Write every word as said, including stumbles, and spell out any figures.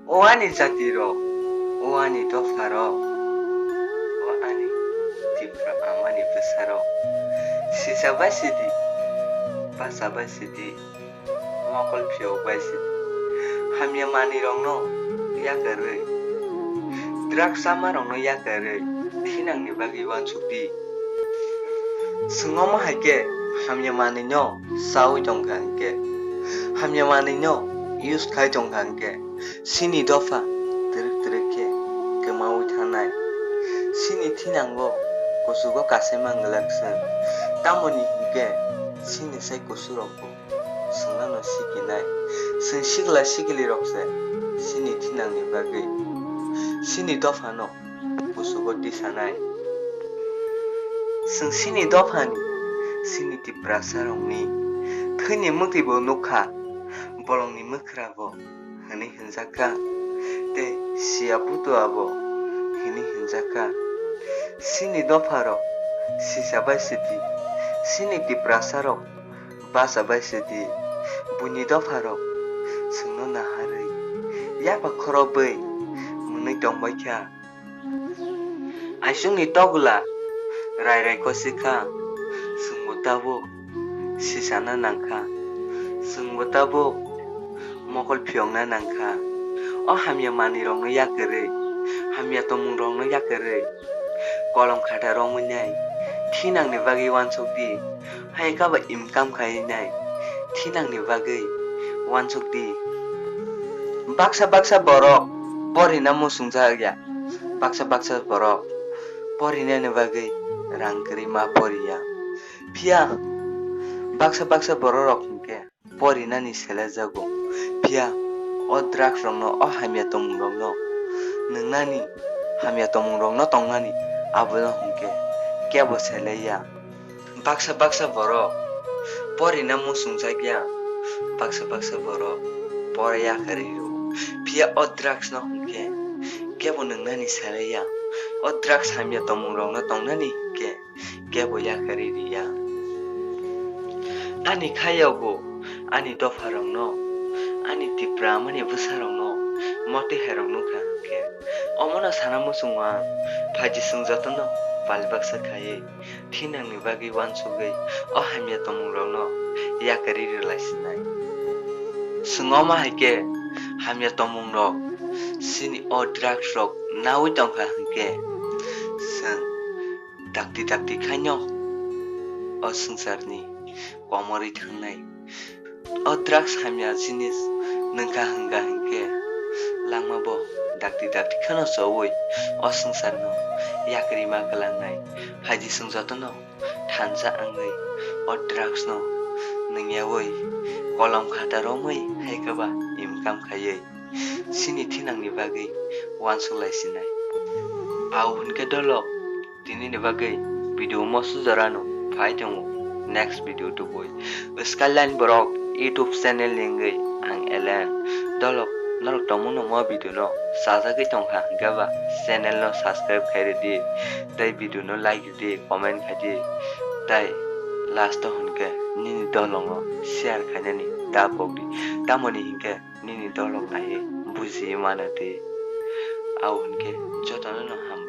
O ani jati rok, o ani dopha rok, o ani Tipra amani bwsa rok, sisa bai sidi, basa bai sidi, mokol phiyok bai sidi, hamya manwi rokno yakarwi, drugs chama rokno yakarwi, thinangni bagwi uansuk di. Chwng omo hai khe hamya manwino chaui tongkha hwnkhe, hamya manwino use khai tongkha hwnkhe, chini dopha twrwk twrwk khe kwmaui thangnai. Chini thinango kuchugo kasaima glak chwng, tamoni hinkhe chini sai kusurokbo chwngno sikinai. Chwng sikla sikili rok se chini thinangni bagwi chini dophano kuchugo tisanai. Chwng chini dophani, chini Tiprasa rokni thwini mwtwi bo nukha, bolongni mwkhra bo hwnwi hwnjakha, tei siya butua bo hwnwi hwnjakha. Chini dopha rok sisa bai sidi, chini Tiprasa rok basa bai sidi, buini dopha rok chwngno naharwi yapha khorobwi mwnwi tongbaikha. Aisukni togwla rai rai kosikha, chwngbo tabuk sisana nangkha, chwngbo tabuk mokol phiyokna nangkha. O hamya manwirokno yakarwi, hamya tongmungrokno yakarwi, kolom khata romwi nai, thinangni bagwi uansuk di, hai kaba income khai nai, thinangni bagwi uansuk di. Baksa baksa borok porina muchungjak ya, baksa baksa borok porinani bagwi rang kwrwi ma poriya. Phiya baksa baksa borok rok hinkhe porinani selejago. Phiya o drugs rokno, o hamya tongmung rokno nwngnani, hamya tongmung rokno tongnani abono hinkhe kebo selaiya. Baksa baksa borok porina muchungjak ya, baksa baksa borok pora yakarwi rwo. Phiya o drugs no hinkhe kebo nwngnani selaiya. O drugs hamya tongmung rokno tongnani hinkhe kebo yakarwi riya. Ani khayago ani dopha rokno, ani Tipra amani bwsa rokno motwi hai rok nukha hinkhe, omono sana muchungo ang phaidi chwng jotono pal baksa khaiwi thinangni bagwi uansugwi o hamya tongmung rokno yakarwi rwlai sinai. Chwng omo hai khe hamya tongmung rok chini o drugs rok naui tongkha hinkhe chwng dakti dakti khaino o swngcharni komorwi thangnai. O drugs hamya jinis nungkha hwnkha hinkhe langma bo dakti dakti kheno choui o swngcharno yakarwi ma kwlangnai. Phaidi chwng jotono thansa wngwi o drugs no nungyaui kolom khata romwi hai khe ba income khaiwi chini thinangni bagwi uansuk lai sinai. Au hwnkhe dolok tinini bagwi video mo sujorano phai tongo next video tubui. Skyline borok YouTube channel ni wngwi ang Elen. Dolok norok tongmano mo video no sajagwi tongkha hwnkhe ba channel no subscribe khai rwdi tei video no like rwdi, comment khai di tei last o hwnkhe nini dolongo share khainani da pokdi, tamoni hinkhe nini dolok naiwi bujiwi mano twi. Au hwnkhe jotono no ham.